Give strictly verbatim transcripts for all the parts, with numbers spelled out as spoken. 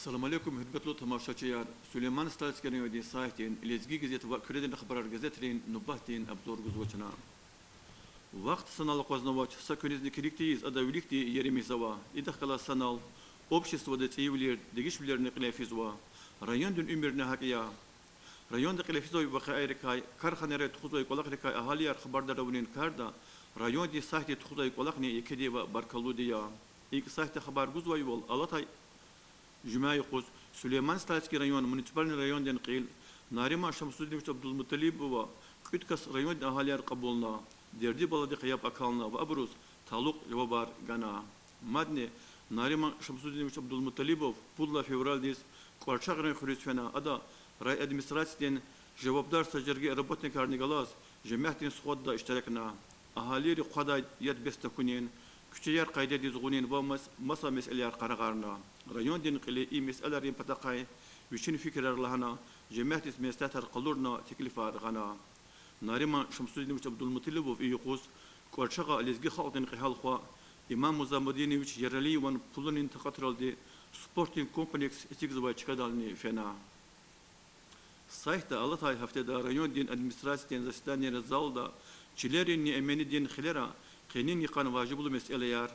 Салам алейкум, гьуьрметлу тамашачияр! Сулейман-Стальский райондин сайтдин, Лезги газет ва Куьредин хабарар газетрин нубатдин обзор гузва чна. Вахт санал акъвазнавач, са куьнизни килигди тийиз ада виликди еримихзава. Идахъ галаз санал обществода цӀийивилер, дегишвилерни кьиле физва. Райондин уьмуьрни гьакӀ я. Районда кьиле физвай вакъиайрикай, карханайрай тухузвай кӀвалахрикай агьалияр хабардар авунин карда райондин сайтди тухузвай кӀвалахни екеди ва баркаллуди я. ИкӀ, сайтда хабар гузвайвал, алатай жуьмя юкъуз Сулейман-Стальский район муниципальный райондин кьил Нариман Шамсудинович Абдулмуталибова кьуьд кас райондин агьалияр кьабулна, дерди-баладихъ яб акална ва абуруз талукь жавабар гана. Мадни Нариман Шамсудинович Абдулмуталибов пуд лагьай февралдиз КӀварчагърин хуьруьз фена. Ада райадминистрациядин жавабдар са жерге работникарни галаз жемятдин сходда иштиракна. Агьалийри хъвадай яд-бес тахьунин, куьчеяр къайдадиз гъунин ва мас-, маса месэлаяр къарагъарна. Райондин кьили и месэлайрин патахъай вичин фикирар лагьана, жемятдиз меслятар къалурна, теклифар гъана. Нариман Шамсудинович Абдулмуталибов и юкъуз КӀварчагъа лезги халкьдин кьегьал хва Имам Музамудинович Яралиеван пулунин такьатралди спортдин комплекс эцигзавай чкадални фена. Сайтда алатай гьафтеда райондин администрациядин заседанийрин залда чилеринни эменидин хилера къенин йикъан важиблу месэлаяр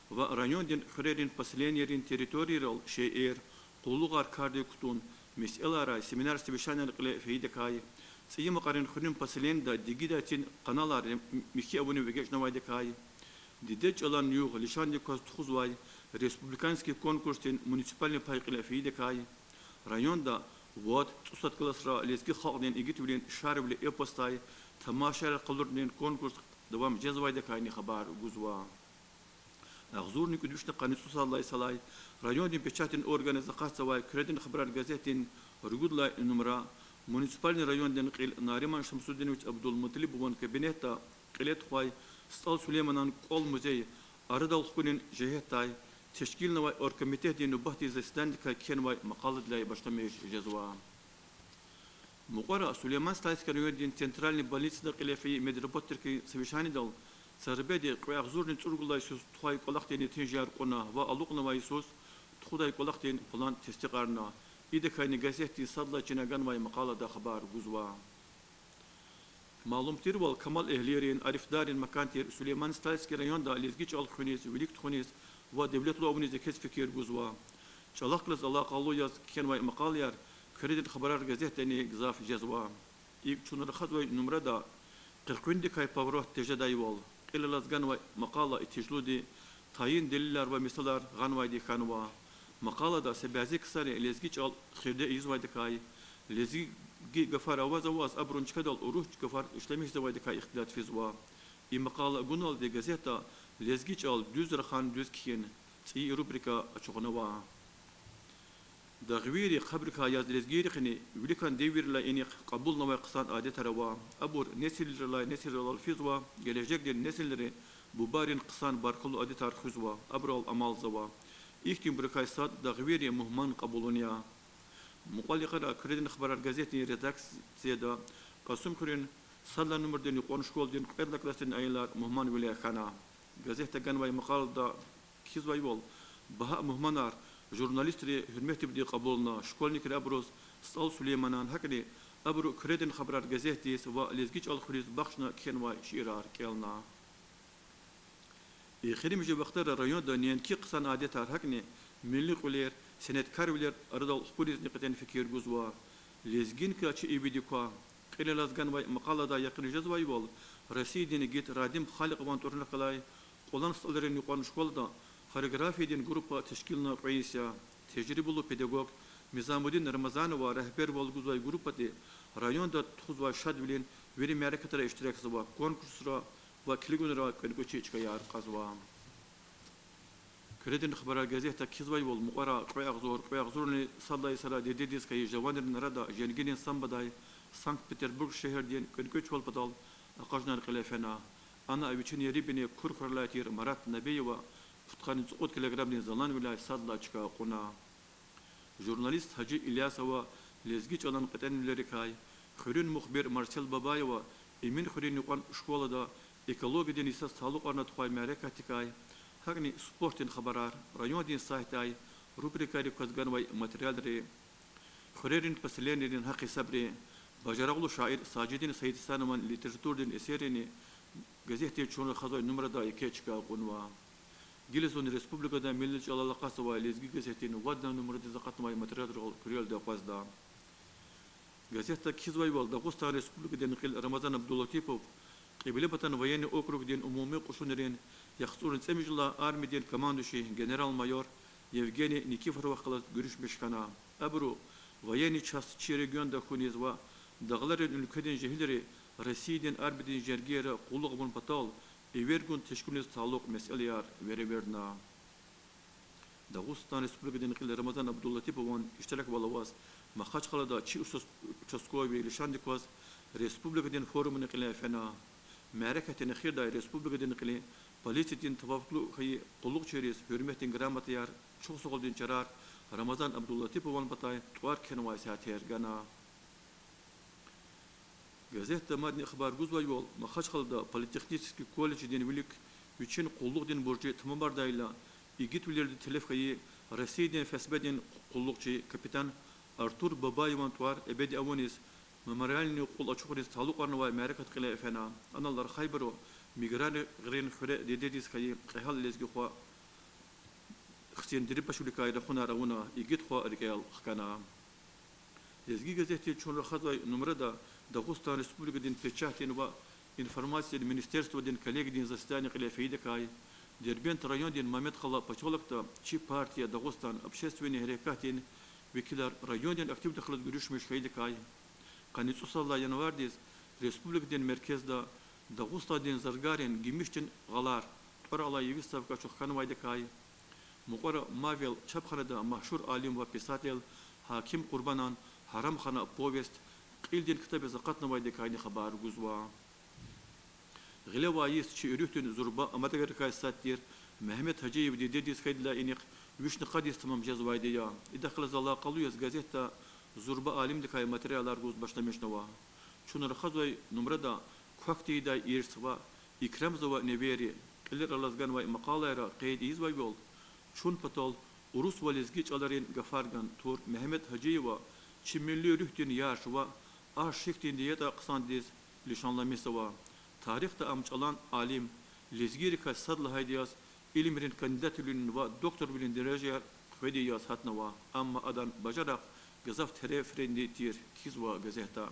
ва райондин хуьрерин поселенийрин территорийрал шейэр, къуллугъар кардик кутун месэлайрай семинар-совещанияр кьиле фейидакай, ЦӀийи Макьарин хуьруьн поселенида дигидай цин къаналар михьи авунив эгечӀнавайдакай, дидед чӀалан югъ лишандик кваз тухузвай республиканский конкурсдин муниципальный пай кьиле фейидакай, районда вад-цӀусад классра лезги халкьдин игитвилин Шарвили эпосдай тамашаяр къалурунин конкурс давам жезвайдакайни хабар гузва. Агъзурни кӀуьд вишни къанни цӀусад лагьай йисалай райондин печатдин органриз акъатзавай Куьредин хабарар газетдин ругуд лагьай нумра муниципальный райондин кьил Нариман Шамсудинович Абдулмуталибован кабинетда кьиле тухвай СтӀал Сулейманан кӀвал-музей арадал хкунин жигьетдай тешкилнавай оргкомитетдин нубатдин заседанидикай кхьенвай макъаладилай башламиш жезва. Мукьвара Сулейман-Стальский райондин центральный больницада кьиле фейи медработникрин совещанидал царбеди кьве агъзурни цӀуругуд лагьай йисуз тухвай кӀвалахдин нетижаяр кьуна ва алукьнавай йисуз тухудай кӀвалахдин план тестикьарна. Идакайни газетдин сад лагьай чина ганвай макъалада хабар гузва. Малум тирвал, камалэгьлийрин, арифдаррин макан тир Сулейман-Стальский районда лезги чӀал хуьниз, вилик тухуниз ва девлетлу авуниз екез фикир гузва. ЧӀалахъ галаз алакъалу яз кхьенвай макъалаяр Куьредин хабарар газетдани гзаф жезва. ИкӀ, чун рахазвай нумрада къекъуьндикай поворот тежедайвал, кьил алаз ганвай макъала итижлуди, тайин делилар ва мисалар гъанвайди хьанва. Макъалада са бязи ксари лезги чӀал хирде ийизвайдакай, лезги гафар аваз-аваз абурун чкадал урус гафар ишлемишзавайдакай ихтилат физва. И макъала гуналди газетда Лезги чӀал: дуьз рахан, дуьз кхьин цӀийи рубрика ачухнава. Дагъвийри хъабрикай яз лезгийрихъни виликан девирдилай инихъ кьабулнавай хъсан адетар ава. Абур несилрилай несилрал физва, гележегдин несилри бубайрин хъсан баркаллу адетар хуьзва, абурал амалзава. Ихьтинбурукай сад дагъвийри мугьман кьабулун я. Мукьвал йикъара Куьредин хабарар газетдин редакцияда Кьасумхуьруьн сад лагьай нумрадин юкьван школадин кьвед лагьай классдин аялар мугьманвиле хьана. Газетда ганвай макъалада кхьизвайвал, багьа мугьманар журналистри гьуьрметдивди кьабулна, школьникри абуруз СтӀал Сулейманан, гьакӀни абуру Куьредин хабарар газетдиз ва лезги чӀал хуьниз бахшна кхьенвай шиирар кӀелна. Эхиримжи вахтара районда неинки хъсан адетар, гьакӀни милли кьуьлер, сеняткарвилер арадал хкунизни кьетӀен фикир гузва. Лезгинка чи ивиди ква. Кьил алаз ганвай макъалада якъин жезвайвал, Россиядин игит Радим Халикьован тӀварунихъ галай Кьулан СтӀалрин юкьван школада хореографиядин группа тешкилна кьве йис я. Тежрибалу педагог Мизамудин Рамазанова регьбервал гузвай группади районда тухузвай шадвилин вири мярекатра иштиракзава, конкурсра ва килигунра кӀвенкӀвечи чкаяр кьазва. Куьредин хабарар газетда кхьизвайвал, мукьвара кьве агъзур, кьве агъзурни сад лагьай йисара дидедиз хьайи жаванрин арада женгинин самбодай Санкт-Петербург шегьердин кӀвенкӀвечвал патал акъажунар кьиле фена. Ана вичин ерибини Кур хуьрелай тир Марат Набиева пудкъанни цӀукьуд килограммдин заланвиляй сад лагьай чка кьуна. Журналист Гьажи Ильясова лезги чӀалан кьетӀенвилерикай, хуьруьн мухбир Марсел Бабаева Эминхуьруьн юкьван школада экологиядин йисаз талукьарна тухвай мярекатдикай, гьакӀни спортдин хабарар, райондин сайтдай, Рубрикайрик кваз ганвай материалри: хуьрерин поселенийрин гьахъ-гьисабри, бажарагълу шаир Сажидин Саидгьасанован литературадин эсеррини газетдин чун рахазвай нумрадай еке чка кьунва. Гила зун республикада милли чӀалал акъатзавай Лезги газетдин вад лагьай нумрадиз акъатнавай материалрал куьрелди акъвазда. Газетда кхьизвайвал, Дагъустан Республикадин кьил Рамазан Абдулатипов Кьиблепатан военный округдин умуми кьушунрин яхцӀурни цӀемуьжуьд лагьай армиядин командующий генерал-майор Евгений Никифоровахъ галаз гуьруьшмиш хьана. Абуру военный часть чи регионда хьуниз ва дагъларин уьлкведин жегьилри Россиядин армиядин жергейра къуллугъ авун патал эвер гун тешкилуниз талукь месэлаяр веревирдна. Дагъустан Республикадин кьил Рамазан Абдулатипован иштираквал аваз Махачкъалада чи участковый, участковыйри лишандик кваз республикадин форумни кьиле фена. Мярекатдин эхирдай республикадин кьилин полициядин тавафукьлу хьайи къуллугъчийриз Гьуьрметдин грамотаяр, чухсагъулдин чарар Рамазан Абдулатипован патай тӀвар кхьенвай сятер гана. Газетда мадни хабар гузвайвал, Махачкъалада политехнический колледждин вилик вичин къуллугъдин буржи тамамардайла, игитвилелди телеф хьайи Россиядин ФСБ-дин къуллугъчи капитан Артур Бабаеван тӀвар эбеди авуниз мемориальный кьул ачухариз талукьарнавай мярекат кьиле фена. Анал рахайбуру Миграгърин хуьре дидедиз хьайи кьегьал лезги хва хцин дирибашвиликай рахунар авуна, игит хва рикӀел хкана. Лезги газетдин чун рахазвай нумрада Дагъустан Республикадин печатдин ва информациядин министерстводин коллегиядин заседание кьиле фейидакай, Дербент райондин Мамедкъала посёлокда чи партия Дагъустан общественный гьерекатдин векилар райондин активдихъ галаз гуьруьшмиш хьайидакай, къанни цӀусад лагьай январдиз республикадин меркезда Дагъустандин Заргарин гимишдин гъалар тӀвар алай выставка ачух хьанвайдакай, мукьвара Мавел чапханада машгьур алим ва писатель Гьаким Къурбанан Гьарамхана повесть кьилдин ктабиз акъатнавайдакайни хабар гузва. Гъилевай йис чи уьруьгьдин зурба аматайрикай сад тир Мегьамед Гьажиеван дидедиз хьайидалай инихъ вишни къад йис тамам жезвайди я. Идахъ галаз алакъалу яз газетда зурба алимдикай материалар гуз башламишнава. Чун рахазвай нумрада квахь тийидай ирс ва икрамзава невейри кьилерал алаз ганвай макъалайра къейд ийизвайвал, чун патал урус ва лезги чӀаларин гафарган тур Мегьамед Гьажиева чи милли руьгьдин ярш ва а шихьдин диетӀа хъсандиз лишанламишзава. Тарихда ам чӀалан алим, лезгийрикай сад лагьайди яз, илимрин кандидатвилин ва докторвилин дережаяр хъведи яз гьатнава, амма адан бажарагъ гзаф терефринди тир, кхьизва газетда.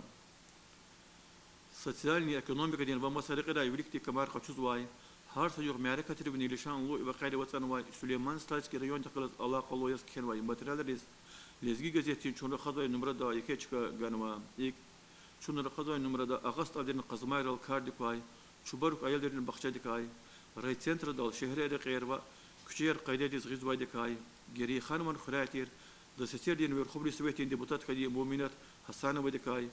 Социальный, экономикадин ва маса рекьерай виликди камар къачузвай, гьар са югъ мярекатривни лишанлу вакъиайрив ацӀанвай Сулейман-Стальский райондихъ галаз алакъалу яз кхьенвай материалриз Лезги газетдин чун рахазвай нумрада еке чка ганва. ИкӀ, чун рахазвай нумрада Агъа СтӀалдин къазмайрал кардик квай Чубарук аялрин бахчадикай, райцентрадал шегьре рекьер ва куьчеяр къайдадиз гъизвайдикай, Герейханован хуьряй тир ДССР-дин Верховный Советдин депутат хьайи Муъминат Гьасановадикай,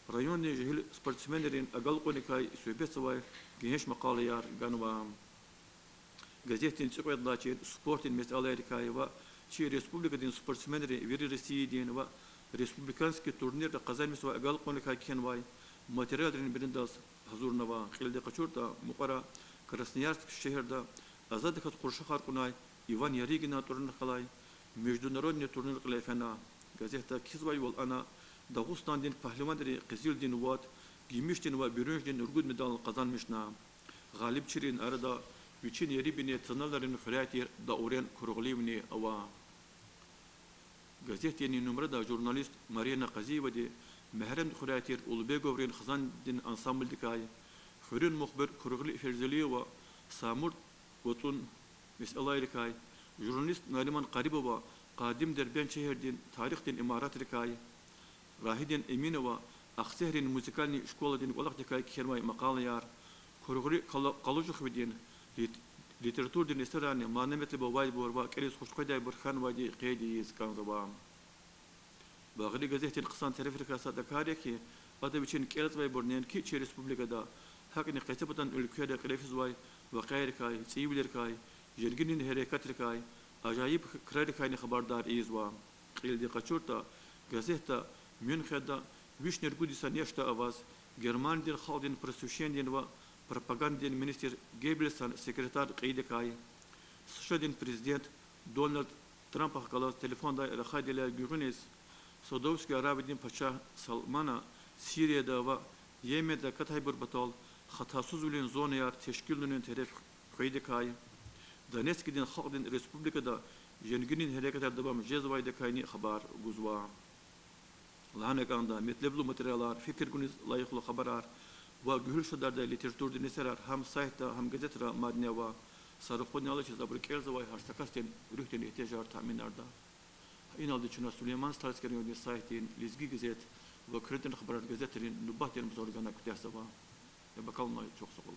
райондин жегьил спортсменрин агалкьунрикай суьгьбетзавай гегьенш макъалаяр ганва. Газетдин цӀикьвед лагьай чир спортдин месэлайрикай ва чи республикадин спортсменри вири Россиядин ва республиканский турнирра къазанмишзавай агалкьунрикай кхьенвай материалрин бинедалди гьазурнава. Кьилди къачуртӀа, мукьвара Красноярск шегьерда азадаказ къуршахар кьунай Иван Ярыгинан тӀварунихъ галай международный турнир кьиле фена. Газетда кхьизвайвал, ана Дагъустандин пагьливанри къизилдин вад, гимишдин ва буьрунждин ругуд медал къазанмишна. Гъалибчийрин арада вичин ерибини Цаналарин хуьряй тир Даурен Куругъливни ава. Газетдин и нумрада журналист Марина Къазиевади Мегьарамдин хуьряй тир Улубеговрин хизандин ансамблдикай, хуьруьн мухбир Куругъли Ферзалиева Самур вацӀун месэлайрикай, журналист Нариман Къарибова къадим Дербент шегьердин тарихдин имаратрикай, Рагьидин Эминова Ахцегьрин музыкальный школадин кӀвалахдикай кхьенвай макъалаяр, Куругъли Къала-, Къалажухвидин лит-, литературадин эсерарни мана-метлеб авайбур ва кӀелиз хуш къведайбур хьанвайди къейд ийиз кӀанзава. Багъри газетдин хъсан терефрикай сад а кар я хьи, ада вичин кӀелзавайбур неинки чи республикада, гьакӀни къецепатан уьлквейра кьиле физвай вакъиайрикай, цӀийивилерикай, женгинин гьерекатрикай, ажайиб крарикайни хабардар ийизва. Кьилди къачуртӀа, газетда Мюнхенда вишни ругуд йисан яшда аваз Германиядин халкьдин просвещениедин ва пропагандадин министр Геббельсан секретарь кьейидакай, США-дин президент Дональд Трампахъ галаз телефондай рахайдалай гуьгъуьниз Саудовский Аравиядин пачагь Салмана Сирияда ва Йеменда акатайбур патал хатасузвилин зонаяр тешкилунин тереф хвейидакай, Донецкдин халкьдин республикада женгинин гьерекатар давам жезвайдакайни хабар гузва. Лагьана кӀанда, метлеблу материалар, фикир гуниз лайихлу хабарар ва гуьгьуьл шадардай литературадин эсерар гьам сайтда, гьам газетра мадни ава. Са рахунни алачиз абуру кӀелзавай гьар са касдин руьгьдин игьтияжар таъминарда. Иналди чна Сулейман-Стальский райондин сайтдин Лезги газет ва Куьредин хабарар газетрин нубатдин обзор гана куьтягьзава. Яб акалунай чухсагъул.